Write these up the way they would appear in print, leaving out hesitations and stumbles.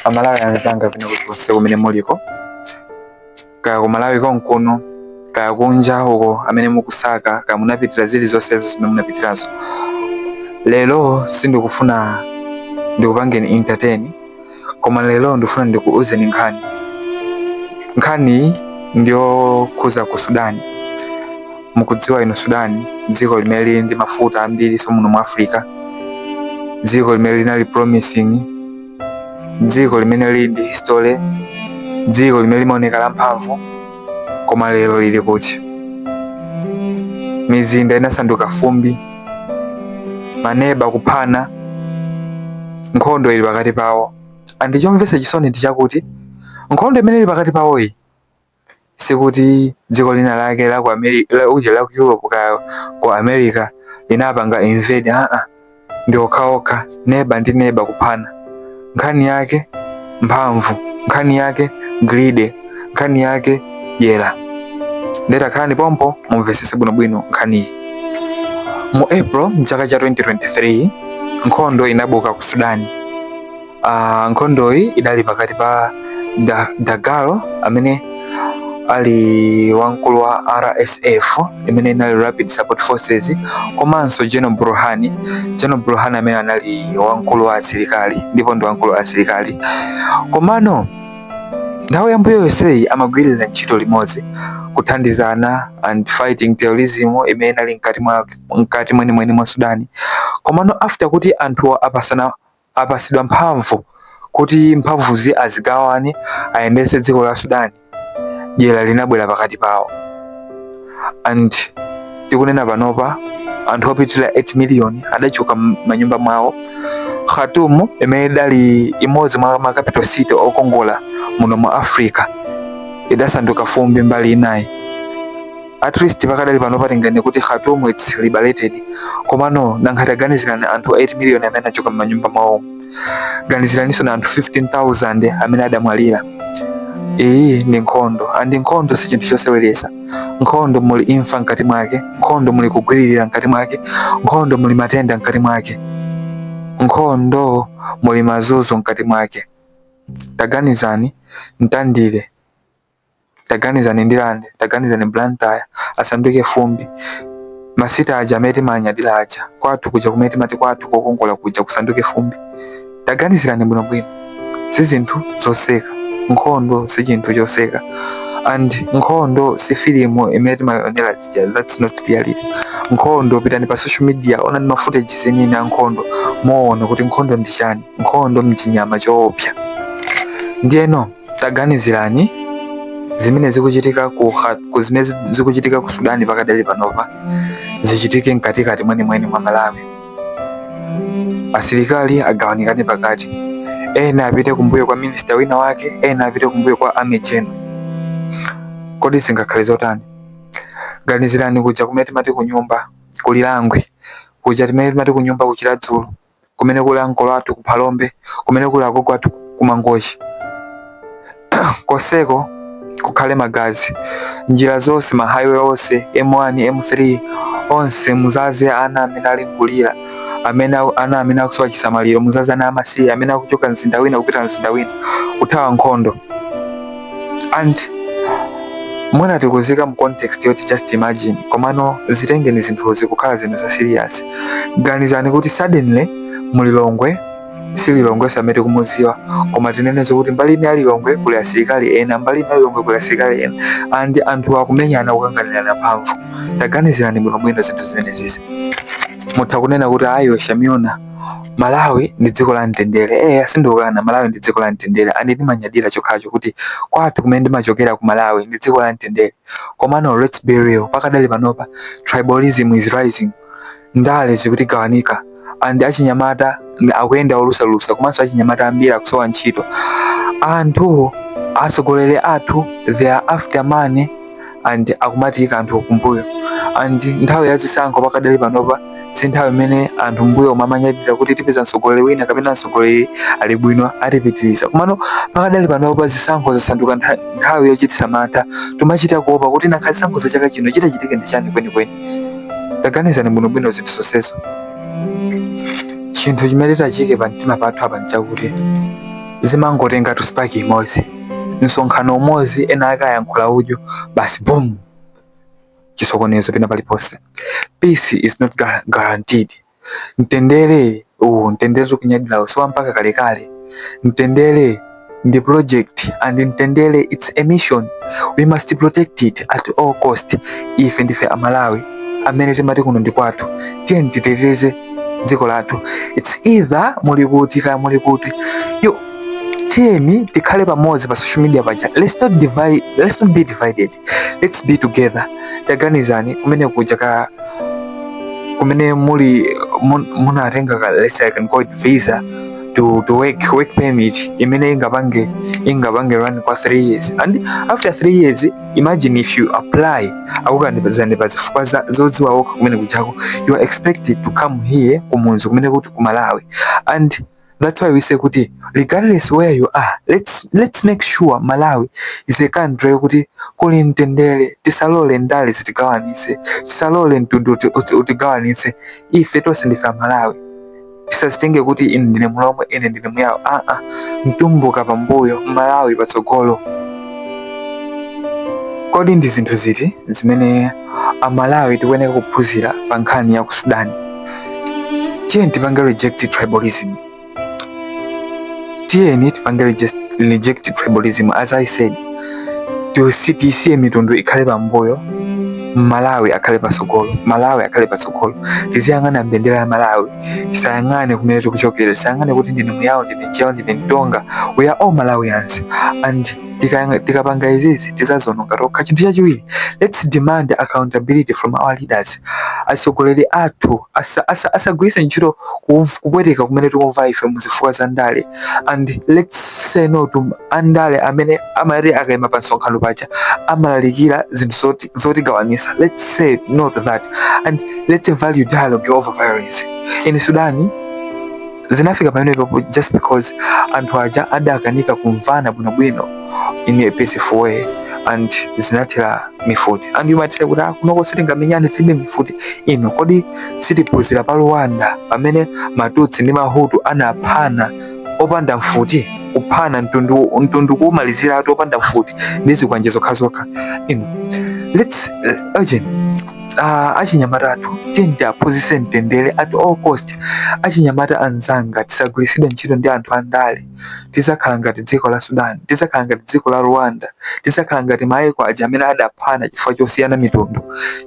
Amalawi anzanga pena kulikonse kumene muliko, kaya ku Malawi konkuno, kaya kunja uko amene mukusaka, kaya munapitira zilizonsezo zimene munapitirazo, lero sindikufuna ndikupangeni entertain, koma lero ndikufuna ndikuuzeni nkhani. Nkhani ndiyokhuza ku Sudani. Mukudziwa inu Sudani, dziko limene lili ndi mafuta ambiri so muno mu Africa, dziko limene linali promising, dziko limene lili ndi history, dziko limene limaoneka la mphamvu, koma lero lili kuti? Mizinda inasanduka fumbi, maneba kuphana, nkhondo ili pakati pawo. And chomvetsa chisoni ndi chakuti nkhondo imene ili pakati pawoyi sikuti dziko lina lake la ku America, la uja la ku Europe kaya ku America linapanga invade. Aa, ndi okhaokha, neba ndi neba kuphana. Nkhani yake mphamvu, nkhani yake greed, nkhani yake dyera. Ndetakhalani pompo mumvetsetse bwinobwino nkhaniyi. Mu April mchaka cha 2023 nkhondo inabuka ku Sudani. Nkhondoyi idali pakati pa Dagalo amene ali wamkulu wa RSF, imene inali Rapid Support Forces, komanso General Burhani. General Burhani amene anali wamkulu wa asilikali, ndipo ndi wamkulu wa asilikali, komano nthawi yambuyo yonseyi amagwirira ntchito limodzi kuthandizana and fighting terrorism imene inali mkati mwenimweni mwa Sudani. Komano after kuti anthu apasidwa mphamvu kuti mphamvuzi azigawane, ayendetse dziko la Sudani, dyera linabwera pakati pawo. And tikunena panopa anthu opitirira 8 million adachoka manyumba mwawo. Khartoum imene idali imodzi mwa ma capital city okongola muno mu Africa idasanduka fumbi mbali inayi. At least pakadali pano tingane kuti Khartoum it's liberated, komano nankhati aganizirani anthu 8 million amene achoka m'manyumba mwawo, ganiziraninso na anthu 15,000 amene adamwalira. Iyi ndi nkhondo, and nkhondo si chinthu choseweretsa. Nkhondo muli imfa mkati mwake, nkhondo muli kugwiririra mkati mwake, nkhondo muli matenda mkati mwake, nkhondo muli mazunzo mkati mwake. Taganizani Mtandire, taganizani Ndilande, taganizani Blantyre asanduke fumbi. Ma city aja amene timanyadira aja, kwathu kuja kumene timati kwathu kokongola kuja, kusanduke fumbi. Taganizirani bwinobwino, si zinthu zoseka. Nkhondo si chinthu choseka, and nkhondo si filimu imene timayionera zija, that's not reality. Nkhondo, pitani pa social media, onani ma footage zenene a nkhondo, muona kuti nkhondo ndi chani. Nkhondo mchinyama choopsa. Ndiyeno taganizirani zimene zikuchitika ku zimene zikuchitika ku Sudani pakadali panopa zichitike mkatikati mwenimweni mwa Malawi. Asilikali agawanikane pakati, ena apite kumbuyo kwa minister wina wake, ena apite kumbuyo kwa army general. Kodi zingakhale zotani? Ganizirani kuja kumene timati kunyumba kulilangwe kuja, timene timati kunyumba kuchiladzulo, kumene kuli ankolo athu kuphalombe, kumene kuli agogo athu kumangochi, koseko kukhale magazi. Njira zonse, ma highway onse, M1, M3 onse, muzaze ana amene ali nkulira, amene ana amene akusowa chisamaliro, muzaze ana amasiye amene akuchoka mzinda wina kupita mzinda wina kuthawa nkhondo. And mwina tikuzika mu context yoti just imagine, komano zitengeni zinthuzi kukhala zinthu za serious. Ganizani kuti suddenly mulilongwe, si Lilongwe amene tikumuziwa, koma tineneze kuti mbali ina ya Lilongwe kuli asilikali ena, mbali ina ya Lilongwe kuli asilikali ena, and anthu akumenyana kukanganirana mphamvu. Taganizirani bwinobwino zinthu zimenezi. Mutha kunena kuti, "Ayo Shamiona, Malawi ndi dziko la mtendere." Asindikana, Malawi ndi dziko la mtendere, and ndimanyadira chokhacho kuti kwathu kumene ndimachokera ku Malawi ndi dziko la mtendere. Komano let's be real, pakadali panopa tribalism is rising, ndale zikutigawanika, and achinyamata akuyenda olusalusa, komanso achinyamata ambiri akusowa ntchito. Anthu atsogoleri athu, they are after money and akumatika anthu kumbuyo. And nthawi ya zisankho pakadali panopa si nthawi imene anthu mbuyo amanyadira kuti tipeza mtsogoleri wina kapena mtsogoleri ali bwino atipitiriza. Komano pakadali panopa zisankho zasanduka nthawi yochititsa mantha. Tumachita kuopa kuti nakha zisankho za chaka chino chitachitike ndi chani kwenikweni. Taganizani bwinobwino zinthu zonsezo. Chinthu chimene tachike pa mtima pathu apa nchakuti Zimangotenga tu spark imodzi, msonkhano umodzi, ena akayankhula udyo, basi, boom, chisokonezo pena paliponse. Peace is not guaranteed. Mtendere uwu, mtendere tikunyadirawo, si mpaka kalekale. Mtendere ndi project and mtendere, it's a mission. We must protect it at all cost. Ife ndife Amalawi amene timati kuno ndi kwathu. Tiye titeteze dziko lathu. It's either muli kuti, kaya muli kuti yo, tiyeni tikhale pamodzi pa social media paja. Let's not divide, let's not be divided, let's be together. Taganizani kumene kuja ka kumene muli munatenga ka, let's say I can call it visa to work permit imene ingapange run kwa 3 years, and after 3 years, imagine if you apply, akukanipazani pa zifukwa zodziwa wokha kumene kujako, you are expected to come here kumunzi kumene kuti ku Malawi. And that's why we say kuti regardless where you are, let's make sure Malawi is a country yokuti kuli mtendere. Tisalole ndale zitigawanitse, tisalole mtundu utigawanitse. Ife tonse ndife Amalawi. Tisazitenge kuti ine ndine Mulomwe, ine ndine Muyawo. Aa, Mtumbuka pambuyo, Malawi patsogolo. Kodi ndi zinthu ziti zimene Amalawi tikuyeneka kuphunzira pa nkhani ya ku Sudan? Tiyeni tipange reject tribalism. Tiyeni tipange reject tribalism. As I said, tisiye mitundu ikhale pambuyo, Malawi akhale patsogolo, Malawi akhale patsogolo. Tiziyang'ana mbendera ya Malawi, tisayang'ane kumene tikuchokera, tisayang'ane kuti ndine Muyawo, ndine Mchewa, ndine Mtonga. We are all Malawians and tikapanga izizi tizazononga tokha. Chinthu chachiwiri, let's demand accountability from our leaders. Atsogoleri athu asagwiritse ntchito kupweteka kumene tikumva ife muzifukwa za ndale. And let's say no to andale amene amati akayima pa msonkhano paja amalalikira zinthu zotigawanisa. Let's say no to that and let's value dialogue over violence. In Sudan zinafika pamenepo just because anthu aja adakanika kumvana bwinobwino in a peaceful way and zinathera mifuti. And you might say kuti, "Ah, kunoko sitingamenyane, tilibe mifuti." Ino kodi sitiphunzira pa Rwanda pamene Matutsi ndi Mahutu anaphana opanda mfuti, kuphana mtundu, mtundu kuwumaliziratu opanda mfuti ndi zikwanje zokhazokha? Ino let's urgent achinyamata athu, tiyeni tiaphunzitse mtendere at all cost. Achinyamata anzanga, tisagwiritsidwe ntchito ndi anthu andale. Tizakhala ngati dziko la Sudan, tizakhala ngati dziko la Rwanda, tizakhala ngati maiko aja amene adaphana chifukwa chosiyana mitundu.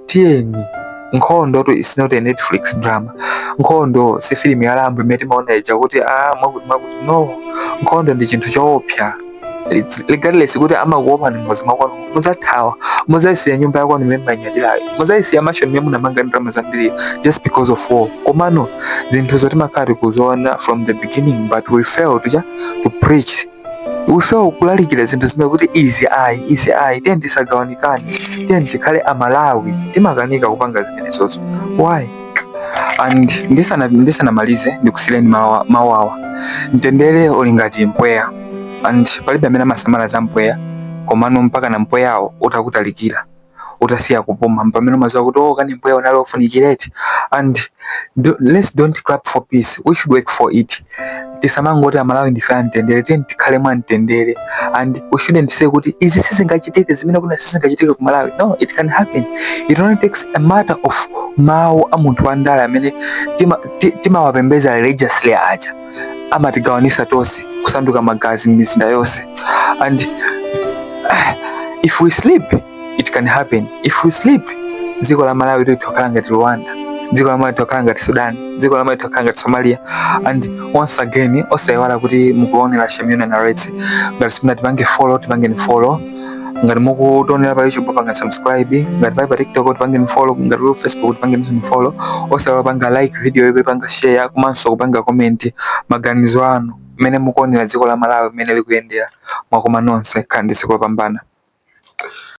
Tiyeni, nkhondo tu is not a Netflix drama. Nkhondo si filimu ya Rambo imene timaona ija kuti ah, mwakuti mwakuti. No, nkhondo ndi chinthu choopsa. Regardless kuti amakuopani mmodzi mwakwanu, mudzathawa, mudzayisiya nyumba yakwanu imene mumanyadirayo, mudzayisiya mansion imene munamanga ndalama zambiri just because of war. Komano zinthu zotimakhala tikuziona from the beginning, but we fail to preach, we fail kulalikira zinthu zimene kuti izi ayi, izi ayi, tiye tisagawanikane, tiye tikhale Amalawi. Timakanika kupanga zimenezozo. Why? And ndisanamalize, ndikusiyireni mawu awa: mtendere uli ngati mpweya and palibe amene amasamala za mpweya, komano mpaka na mpweyawo utakutalikira, utasiya kupuma, pamene umaziwa kuti, oh, kani mpweya unali ofunikireti. And let's don't clap for peace, we should work for it. Tisamangoti Amalawi ndife amtendere. Tiyeni tikhale mwa mtendere and we shouldn't say kuti izi sizingachitike, zimene kuna sizingachitike ku Malawi. No, it can happen. It only takes a matter of mawu a munthu wandale amene timawapembeza religiously aja amatigawanisa tonse kusanduka magazi m'mizinda yonse. And if we sleep, it can happen. If we sleep, dziko la Malawi litokhala ngati Rwanda, dziko la Malawi litokhala ngati Sudan, dziko la Malawi litokhala ngati Somalia. And once again, osayiwala kuti mukuonera Shemiona Narrates. Ngati simunatipange follow, tipangeni follow. Ngati mukutionera pa YouTube, pangani subscribe. Ngati pali pa TikTok, tipangeni follow. Ngati pali Facebook, tipangeni follow. Osayiwala panga like video iko, ipanga share, komanso kupanga comment maganizo anu mmene mukuonera dziko la Malawi mmene likuyendera. Mwakoma nonse, khala ndi tsiku lopambana.